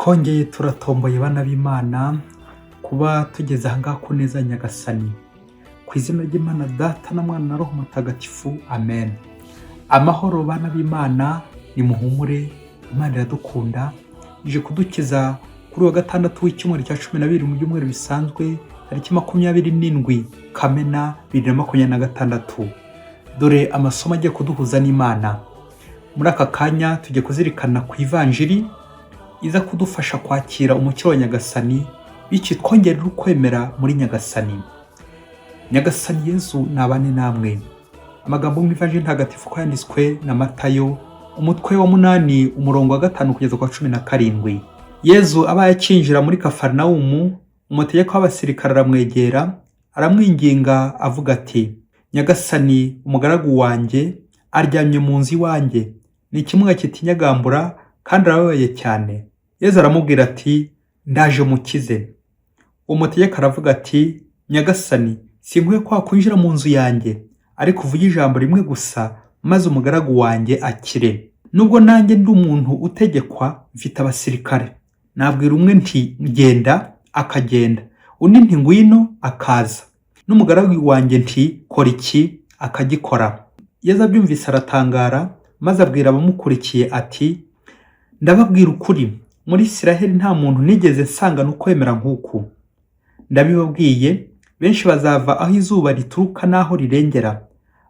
Twongeye turatomboye, bana b'Imana, kuba tugeze aha ngaha ku neza ya Nyagasani. Ku izina ry'Imana Data na Mwana na Roho Mutagatifu, amen. Amahoro, bana b'Imana, nimuhumure, Imana iradukunda, ije kudukiza kuri wa gatandatu w'icyumweru cya 12 mu byumweru bisanzwe, tariki 27 Kamena 2026. Dore amasomo agiye kuduhuza n'Imana. Muri aka kanya tugiye kuzirikana ku ivanjiri iza kudufasha kwakira umukiro wa Nyagasani, bityo twongerera ukwemera muri Nyagasani. Nyagasani Yezu nabane namwe. Amagambo mu ivanjiri ntagatifu uko yanditswe na Matayo, umutwe wa 8, umurongo wa 5 kugeza ku wa 17. Yezu abaye akinjira muri Kafarinawumu, umutegeka w'abasirikare aramwegera, aramwinginga avuga ati: "Nyagasani, umugaragu wanjye aryamye mu nzu iwanjye, ni ikimuga kitinyagambura kandi arababaye cyane." Yezu aramubwira ati: "Ndaje mukize." Uwo mutegeka aravuga ati: "Nyagasani, sinkwiye ko wakwinjira mu nzu yanjye, ariko uvuge ijambo rimwe gusa maze umugaragu wanjye akire. Nubwo nanjye ndi umuntu utegekwa, mfite abasirikare, nabwira umwe nti 'Genda,' akagenda, undi nti 'Ngwino,' akaza, n'umugaragu wanjye nti 'Kora iki,' akagikora." Yezu abyumvise aratangara, maze abwira abamukurikiye ati: "Ndababwira ukuri, muri Isiraheli nta muntu nigeze nsangana ukwemera nk'uku. Ndabibabwiye, benshi bazava aho izuba rituruka n'aho rirengera,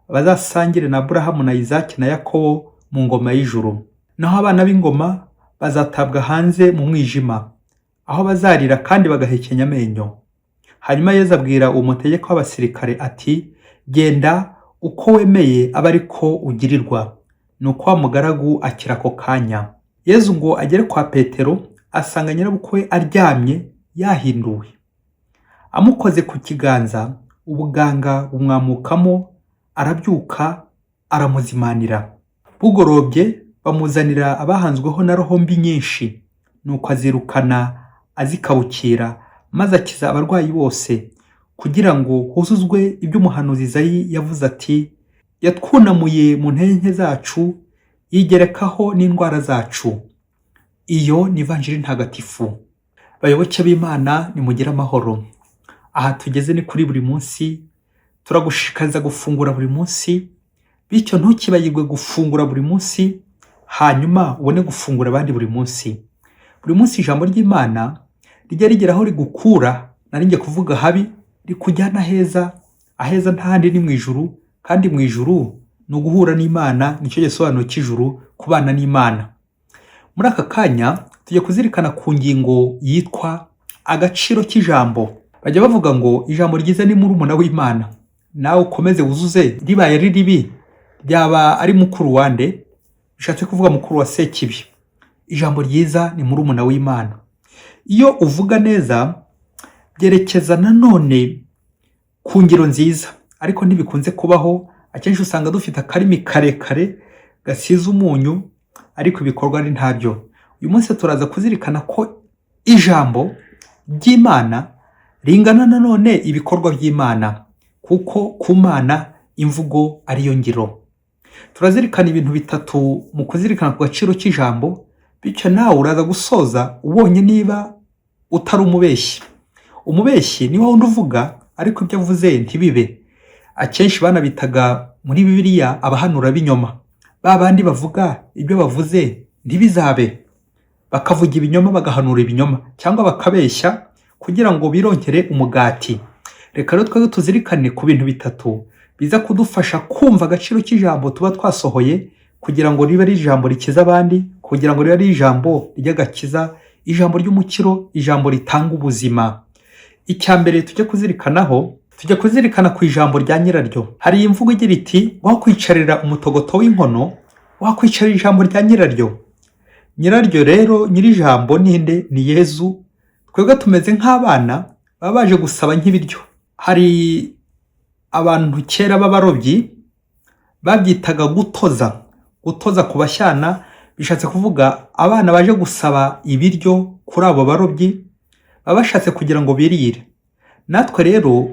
bazasangire na Aburahamu na Izaki na Yakobo mu ngoma y'ijuru. Naho abana b'ingoma bazatabwa hanze mu mwijima, aho bazarira kandi bagahekenya amenyo." Hanyuma Yezu abwira uwo mutegeka w'abasirikare ati: "Genda, uko wemeye abe ariko ugirirwa." Nuko wa mugaragu akira ako kanya. Yezu ngo agere kwa Petero, asanga nyirabukwe aryamye yahinduwe. Amukoze ku kiganza, ubuganga bumwamukamo, arabyuka, aramuzimanira. Bugorobye bamuzanira abahanzweho na roho mbi nyinshi, nuko azirukana azikabukira, maze akiza abarwayi bose, kugira ngo huzuzwe ibyo umuhanuzi Izayi yavuze ati: "Yatwunamuye mu ntege nke zacu, yigerekaho n'indwara zacu." Iyo ni ivanjiri ntagatifu. Bayoboke b'Imana, nimugire amahoro. Aha tugeze ni kuri buri munsi. Turagushishikariza gufungura buri munsi, bityo ntukibagirwe gufungura buri munsi, hanyuma ubone gufungura abandi buri munsi. Buri munsi ijambo ry'Imana rijya rigera aho rigukura, nari ngiye kuvuga habi, rikujyana heza. Aheza ntahandi ni mu ijuru, kandi mu ijuru ni uguhura n'Imana, nicyo gisobanuro cy'ijuru, kubana n'Imana. Muri aka kanya tujya kuzirikana ku ngingo yitwa agaciro k'ijambo. Bajya bavuga ngo ijambo ryiza ni murumuna w'Imana. Nawe ukomeze wuzuze, ribaye ari ribi ryaba ari mukuru wande? Bishatse kuvuga mukuru wa Sekibi. Ijambo ryiza ni murumuna w'Imana. Iyo uvuga neza byerekeza nanone ku ngiro nziza, ariko ntibikunze kubaho. Akenshi usanga dufite akarimi karekare gasize umunyu, ariko ibikorwa ari ntabyo. Uyu munsi turaza kuzirikana ko ijambo ry'Imana ringana nanone ibikorwa by'Imana, kuko ku Mana imvugo ariyo ngiro. Turazirikana ibintu bitatu mu kuzirikana ku gaciro k'ijambo, bityo nawe uraza gusoza ubonye niba utari umubeshyi. Umubeshyi ni wundi uvuga ariko ibyo avuze ntibibe. Akenshi banabitaga muri Bibiliya abahanura b'inyoma, ba bandi bavuga ibyo bavuze ntibizabe, bakavuga ibinyoma, bagahanura ibinyoma cyangwa bakabeshya kugira ngo bironkere umugati. Reka rero twebwe tuzirikane ku bintu bitatu biza kudufasha kumva agaciro k'ijambo tuba twasohoye, kugira ngo ribe ari ijambo rikiza abandi, kugira ngo ribe ari ijambo ry'agakiza, ijambo ry'umukiro, ijambo ritanga ubuzima. Icya mbere tujya kuzirikanaho, tujya kuzirikana ku ijambo rya nyiraryo. Hari imvugo igira iti: "Wakwicarira umutogoto w'inkono, wakwicarira ijambo rya nyiraryo." Nyiraryo rero, nyir'ijambo ninde? Ni Yezu. Twebwe tumeze nk'abana baba baje gusaba nk'ibiryo. Hari abantu kera b'abarobyi babyitaga gutoza, gutoza ku bashyana, bishatse kuvuga abana baje gusaba ibiryo kuri abo barobyi, baba bashatse kugira ngo birire. Natwe rero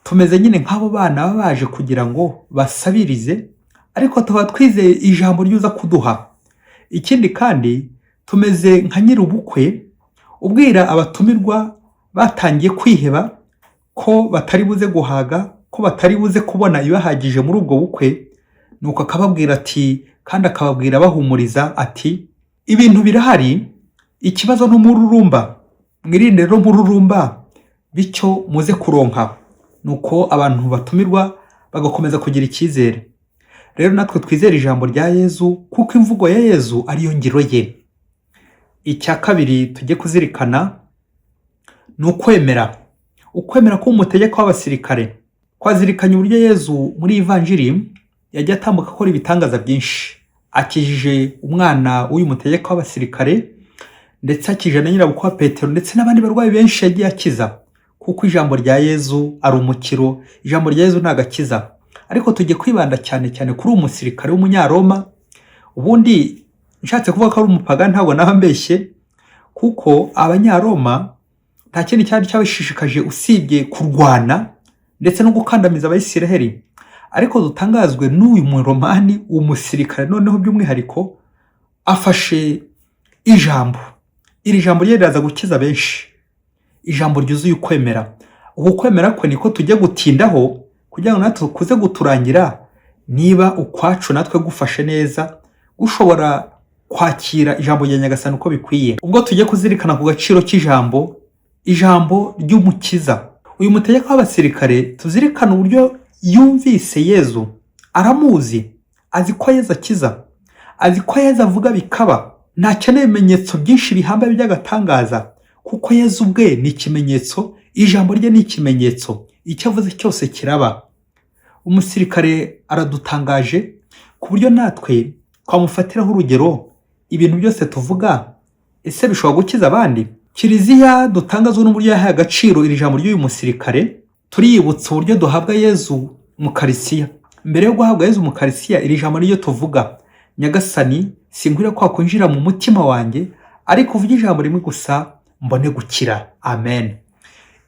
tumeze nyine nk'abo bana baba baje kugira ngo basabirize, ariko tuba twizeye ijambo ryuza kuduha. Ikindi kandi tumeze nka nyir'ubukwe. Ubwira abatumirwa batangiye kwiheba ko batari buze guhaga, ko batari buze kubona ibibahagije muri ubwo bukwe, nuko akababwira ati, kandi akababwira abahumuriza ati, ibintu birahari, ikibazo ni umururumba, mwirinde rero umururumba, bityo muze kuronka. Nuko abantu batumirwa bagakomeza kugira icyizere. Rero natwe twizere ijambo rya Yezu, kuko imvugo ya Yezu ariyo ngiro ye. Icya kabiri tujye kuzirikana ni ukwemera. Ukwemera kuba umutegeka w'abasirikare. Twazirikanye uburyo Yezu muri Ivanjiri yajya atambuka akora ibitangaza byinshi. Akijije umwana w'uyu mutegeka w'abasirikare, ndetse akijije na nyirabukwe wa Petero, ndetse n'abandi barwayi benshi yagiye akiza. Kuko ijambo rya Yezu ari umukiro, ijambo rya Yezu ni agakiza. Ariko tujye kwibanda cyane cyane kuri uwo musirikare w'umunyaroma. Ubundi nshatse kuvuga ko ari umupagani ntabwo naba mbeshye, kuko abanyaroma nta kindi cyari cyabashishikaje usibye kurwana ndetse no gukandamiza Abayisiraheli. Ariko dutangazwe n'uyu muromani, uwo musirikare noneho by'umwihariko afashe ijambo. Iri jambo rye riraza gukiza benshi, ijambo ryuzuye ukwemera. Uku kwemera kwe niko tujya gutindaho kugira ngo natwe kuze guturangira niba ukwacu natwe gufashe neza, gushobora kwakira ijambo rya Nyagasani uko bikwiye. Ubwo tujye kuzirikana ku gaciro k'ijambo, ijambo ry'umukiza. Uyu mutegeka w'abasirikare tuzirikane uburyo yumvise Yezu, aramuzi, azi ko Yezu akiza, azi ko Yezu avuga bikaba, ntakeneye ibimenyetso byinshi bihambaye by'agatangaza, kuko Yezu ubwe ni ikimenyetso, ijambo rye ni ikimenyetso, icyo avuze cyose kiraba. Umusirikare aradutangaje ku buryo natwe twamufatiraho urugero. Ibintu byose tuvuga ese bishobora gukiza abandi? Kiliziya dutangazwa n'uburyo yahaye agaciro iri jambo ry'uyu musirikare. Turiyibutsa uburyo duhabwa Yezu mu Karisiya. Mbere yo guhabwa Yezu mu Karisiya, iri jambo niryo tuvuga: Nyagasani, sinkwiriye ko wakwinjira mu mutima wanjye, ariko uvuge ijambo rimwe gusa mbone gukira. Amen.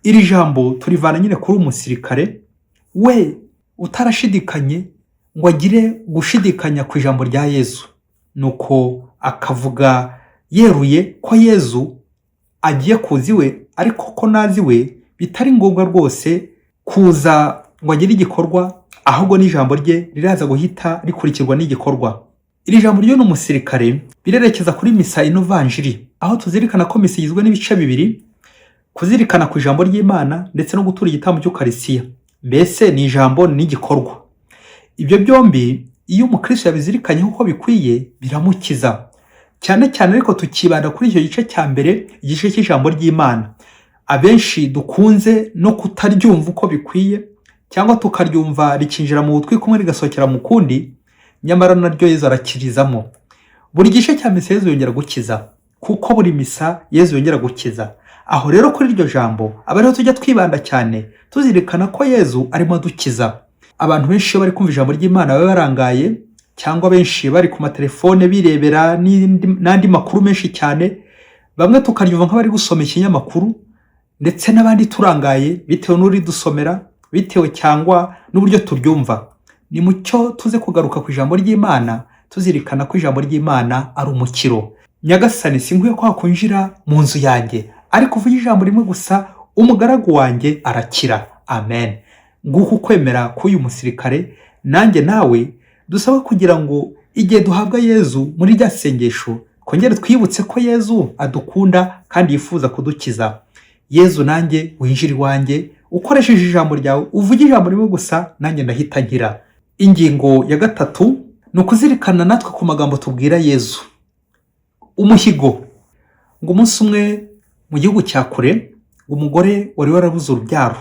Iri jambo turivana nyine kuri umusirikare we utarashidikanye ngo agire gushidikanya ku ijambo rya Yezu, nuko akavuga yeruye ko Yezu agiye kuza iwe, ariko ko nazi we bitari ngombwa rwose kuza ngo agire igikorwa, ahubwo n'ijambo rye riraza guhita rikurikirwa n'igikorwa. Iri jambo ryo ni umusirikare birerekeza kuri misa ino vanjiri, aho tuzirikana ko misa igizwe n'ibice bibiri: kuzirikana ku ijambo ry'Imana ndetse no gutura igitambo cy'Ukarisiya. Mbese ni ijambo n'igikorwa. Ibyo byombi iyo umukristo yabizirikanye uko bikwiye biramukiza. Cyane cyane ariko tukibanda kuri icyo gice cya mbere, igice cy'ijambo ry'Imana. Abenshi dukunze no kutaryumva uko bikwiye, cyangwa tukaryumva rikinjira mu gutwi kumwe rigasohokera mu kundi, nyamara naryo Yezu arakirizamo. Buri gice cya misa Yezu yongera gukiza, kuko buri misa Yezu yongera gukiza. Aho rero kuri iryo jambo aba ariho tujya twibanda cyane, tuzirikana ko Yezu arimo adukiza. Abantu benshi iyo bari kumva ijambo ry'Imana baba barangaye, cyangwa benshi bari ku matelefone birebera n'andi makuru menshi cyane, bamwe tukaryumva nk'abari gusoma ikinyamakuru, ndetse n'abandi turangaye bitewe n'uridusomera, bitewe cyangwa n'uburyo turyumva. Ni mucyo tuze kugaruka ku ijambo ry'Imana, tuzirikana ko ijambo ry'Imana ari umukiro. Nyagasani, sinkwiye ko wakwinjira mu nzu yanjye, ariko uvuge ijambo rimwe gusa, umugaragu wanjye arakira. Amen. Nguko ukwemera k'uyu musirikare, nanjye nawe dusaba kugira ngo igihe duhabwa Yezu muri rya sengesho twongere twibutse ko Yezu adukunda kandi yifuza kudukiza. Yezu, nanjye winjire iwanjye ukoresheje ijambo ryawe, uvuge ijambo rimwe gusa, nanjye ndahita nkira. Ingingo ya gatatu ni ukuzirikana natwe ku magambo tubwira Yezu. Umuhigo. Ngo umunsi umwe mu gihugu cya kure, umugore wari warabuze urubyaro,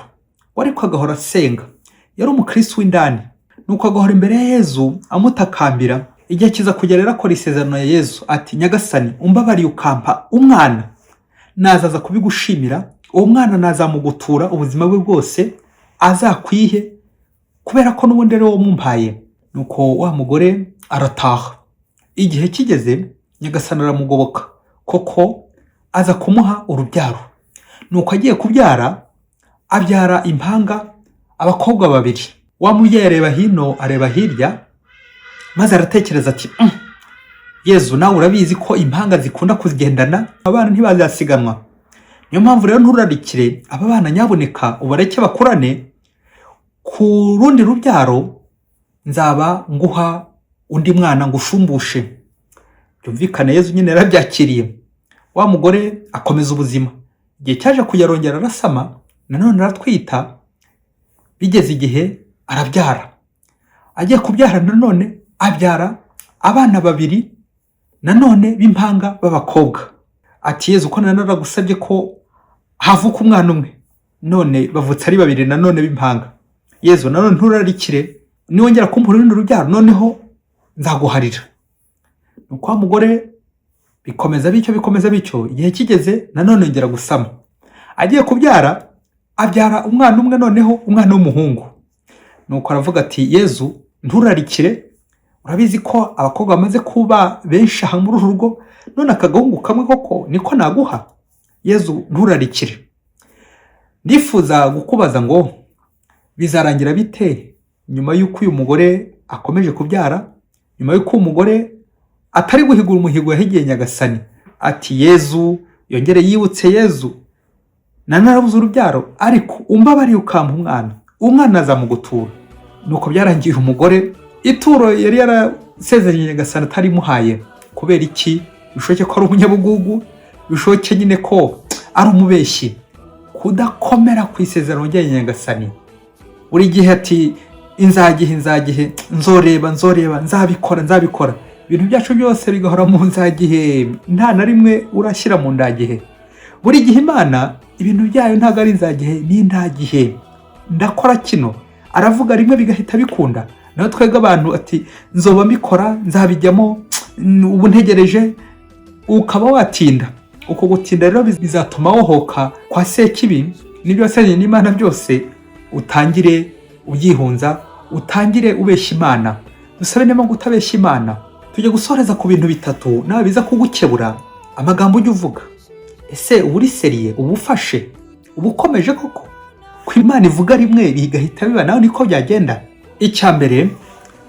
ariko agahora asenga, yari umukristo w'indani, nuko agahora imbere ya Yezu amutakambira. Igihe kiza kugera rero akora isezerano ya Yezu ati: Nyagasani, umbabariye ukampa umwana, nazaza kubigushimira, uwo mwana nazamugutura ubuzima bwe bwose, azakwihe, kubera ko n'ubundi ari wowe umumpaye. Nuko wa mugore arataha. Igihe kigeze Nyagasani aramugoboka, koko aza kumuha urubyaro. Nuko agiye kubyara, abyara impanga, abakobwa babiri. Wa mubyeyi areba hino, areba hirya, maze aratekereza ati: Yezu, nawe urabizi ko impanga zikunda kugendana, abana ntibazasiganwa. Niyo mpamvu rero nturarikire aba bana, nyaboneka ubareke bakurane. Ku rundi rubyaro nzaba nguha undi mwana ngushumbushe. Byumvikane, Yezu nyine yarabyakiriye. Wa mugore akomeza ubuzima. Igihe cyaje kuyarongera arasama, nanone aratwita. Bigeze igihe arabyara. Agiye kubyara nanone abyara abana babiri nanone b'impanga b'abakobwa. Ati: "Yezu, ko naragusabye ko havuka umwana umwe, none bavutse ari babiri nanone b'impanga. Yezu, nanone nturarikire, niwongera kumpa urundi rubyaro noneho nzaguharira." Nuko wa mugore bikomeza bityo, bikomeza bityo. Igihe kigeze nanone yongera gusama. Agiye kubyara abyara umwana umwe, noneho umwana w'umuhungu. Nuko aravuga ati: "Yezu, nturarikire, urabizi ko abakobwa bamaze kuba benshi aha muri uru rugo, none akagahungu kamwe koko niko naguha? Yezu, nturarikire." Ndifuza kukubaza ngo bizarangira bite nyuma y'uko uyu mugore akomeje kubyara, nyuma y'uko uyu mugore atari guhigura umuhigo yahigiye Nyagasani? Ati: "Yezu," yongere yibutse Yezu, "narabuze urubyaro, ariko umbabariye ukampa umwana, umwana azamugutura." Nuko byarangiye umugore ituro yari yarasezeranye Nyagasani atarimuhaye. Kubera iki? Bishoboke ko ari umunyabugugu, bishoboke nyine ko ari umubeshyi. Kudakomera ku isezerano rya Nyagasani, buri gihe ati: "Inzagihe, inzagihe, nzoreba, nzoreba, nzabikora, nzabikora." Ibintu byacu byose bigahora mu nzagihe, nta na rimwe urashyira mu ndagihe. Buri gihe Imana ibintu byayo ntabwo ari inzagihe, ni indagihe. Ndakora kino, aravuga rimwe bigahita bikunda. Naho twebwe abantu ati: "Nzoba mbikora, nzabijyamo, ubu ntegereje," ukaba watinda. Uko gutinda rero bizatuma wohoka kwa Sekibi n'ibyo wasezeranye n'Imana byose, utangire ubyihunza, utangire ubeshya Imana. Dusabe niba kutabeshya Imana. Tujya gusoreza ku bintu bitatu nawe biza kugukebura. Amagambo ujya uvuga, ese uba uri sérieux, uba ufashe, uba ukomeje koko? Ko Imana ivuga rimwe bigahita biba, nawe niko byagenda? Icya mbere,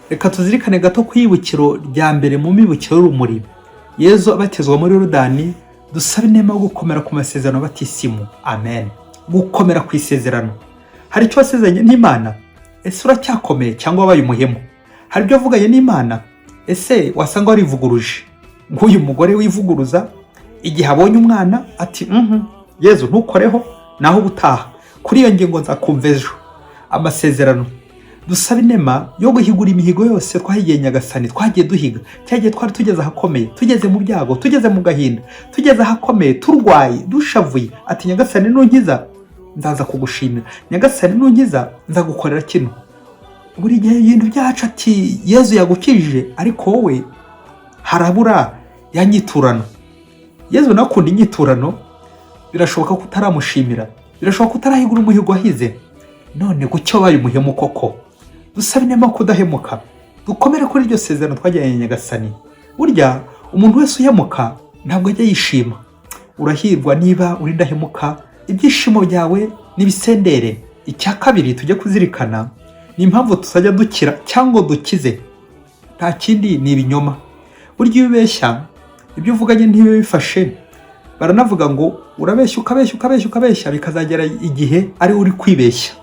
reka tuzirikane gato ku ibukiro rya mbere mu mibukiro y'urumuri, Yezu abatizwa muri Yorodani. Dusabe inema yo gukomera ku masezerano batisimu. Amen. Gukomera ku isezerano. Hari icyo wasezeranye n'Imana? Ese uracyakomeye cyangwa wabaye umuhemu? Hari ibyo wavuganye n'Imana? Ese wasanga warivuguruje nk'uyu mugore wivuguruza igihe abonye umwana ati: Yezu, ntukoreho, naho ubutaha kuri iyo ngingo nzakumva ejo." Amasezerano. Dusaba inema yo guhigura imihigo yose twahigiye Nyagasani. Twagiye duhiga cyagiye twari tugeze ahakomeye, tugeze mu byago, tugeze mu gahinda, tugeze ahakomeye, turwaye, dushavuye, ati: "Nyagasani, nunkiza nzaza kugushimira. Nyagasani, nunkiza nzagukorera kino." Buri gihe ibintu byacu ati Yezu yagukijije, ariko wowe harabura ya nyiturano. Yezu nawe akunda inyiturano. Birashoboka ko utaramushimira, birashoboka ko utarahigura umuhigo wahize. None kuki wabaye umuhemu koko? Dusabe inema kudahemuka, dukomere kuri iryo sezerano twagiranye na Nyagasani. Burya umuntu wese uhemuka ntabwo ajya yishima. Urahirwa niba uri indahemuka, ibyishimo byawe n'ibisendere. Icya kabiri tujye kuzirikana ni impamvu tuzajya dukira cyangwa dukize, nta kindi, ni ibinyoma. Burya iyo ubeshya, ibyo uvuganye ntibibe bifashe. Baranavuga ngo urabeshya, ukabeshya, ukabeshya, ukabeshya, bikazagera igihe ari uri kwibeshya.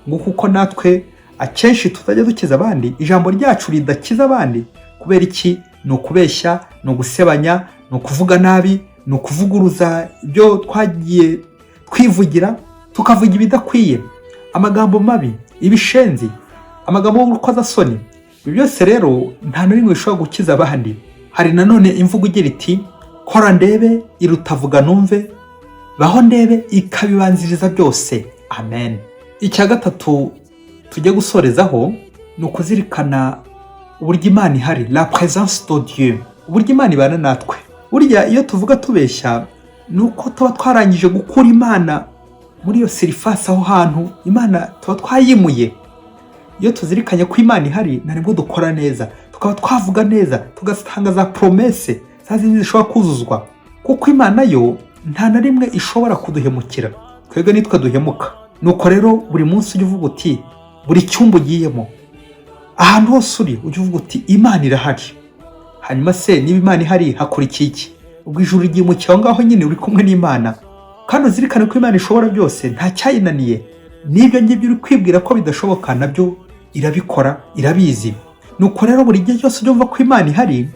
Ngo kuko natwe akenshi tutajya dukiza abandi, ijambo ryacu ridakiza abandi. Kubera iki? Ni ukubeshya, ni ugusebanya, ni ukuvuga nabi, ni ukuvuguruza ibyo twagiye twivugira, tukavuga ibidakwiye, amagambo mabi, ibishenzi, amagambo y'urukozasoni. Ibi byose rero nta na rimwe bishobora gukiza abandi. Hari nanone imvugo igira iti: "Kora ndebe iruta vuga numve." Baho ndebe ikabibanziriza byose. Amen. Icya gatatu tujya gusorezaho ni ukuzirikana uburyo Imana ihari, la présence de Dieu, uburyo Imana ibana natwe. Burya iyo tuvuga tubeshya ni uko tuba twarangije gukura Imana muri iyo surface, aho hantu Imana tuba twayimuye. Iyo tuzirikanye ko Imana ihari, na nibwo dukora neza, tukaba twavuga neza, tugatanga za promesses za zindi zishobora kuzuzwa, kuko Imana yo nta na rimwe ishobora kuduhemukira, twebwe nitwe duhemuka. Nuko rero buri munsi ujya uvuga uti, buri cyumba ugiyemo, ahantu hose uri, ujya uvuga uti: "Imana irahari." Hanyuma se niba Imana ihari, hakurikiye iki? Ubwo ijuru ryimukiye aho ngaho nyine, uri kumwe n'Imana. Kandi uzirikane ko Imana ishobora byose, nta cyayinaniye. N'ibyo ngibyo uri kwibwira ko bidashoboka, nabyo irabikora, irabizi. Nuko rero buri gihe cyose ujya wumva ko Imana ihari,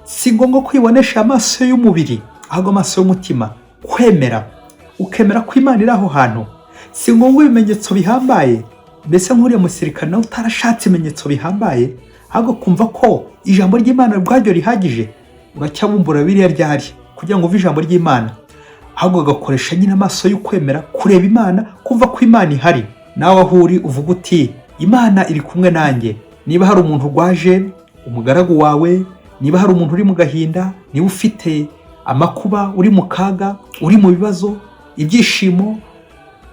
si ngombwa kwibonesha amaso y'umubiri, ahubwo amaso y'umutima, kwemera, ukemera ko Imana iri aho hantu. Si ngombwa ibimenyetso bihambaye. Mbese nk'uriya musirikare nawe utarashatse ibimenyetso bihambaye, ahubwo kumva ko ijambo ry'Imana ubwaryo rihagije. Uracyabumbura biriya ryari kugira ngo uve ijambo ry'Imana, ahubwo ugakoresha nyine amaso y'ukwemera, kureba Imana, kumva ko Imana ihari. Nawe aho uri uvuga uti: "Imana iri kumwe nanjye." Niba hari umuntu urwaje umugaragu wawe, niba hari umuntu uri mu gahinda, niba ufite amakuba, uri mu kaga, uri mu bibazo, ibyishimo,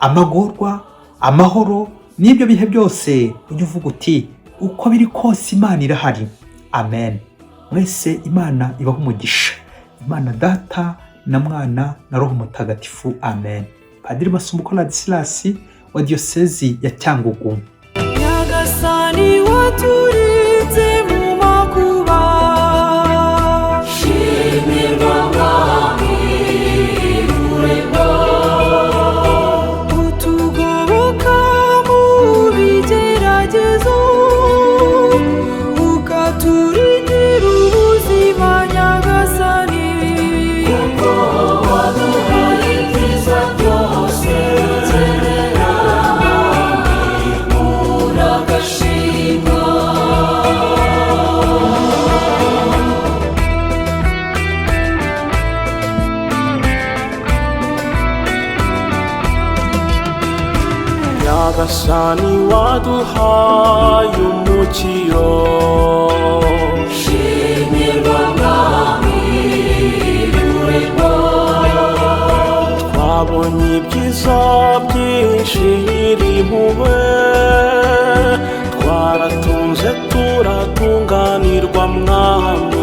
amagorwa, amahoro, n'ibyo bihe byose, ujye uvuga uti: "Uko biri kose Imana irahari." Amen. Mwese Imana ibaha umugisha, Imana Data na Mwana na Roho Mutagatifu. Amen. Padiri Masumbuko Ladislas wa Diyosezi ya Cyangugu. Nyagasani, waturinze mu makuba, Shimirwa Mwami Rurema. Utugoboka mu bigeragezo, ukaturindira ubuzima, Nyagasani. Kuko waduhaye ibyiza byose dukenera, uragashimwa. Nyagasani, waduhaye umukiro, Shimirwa Mwami Rurema. Twabonye ibyiza byinshi nyir'impuhwe, twaratunze turatunganirwa, Mwami.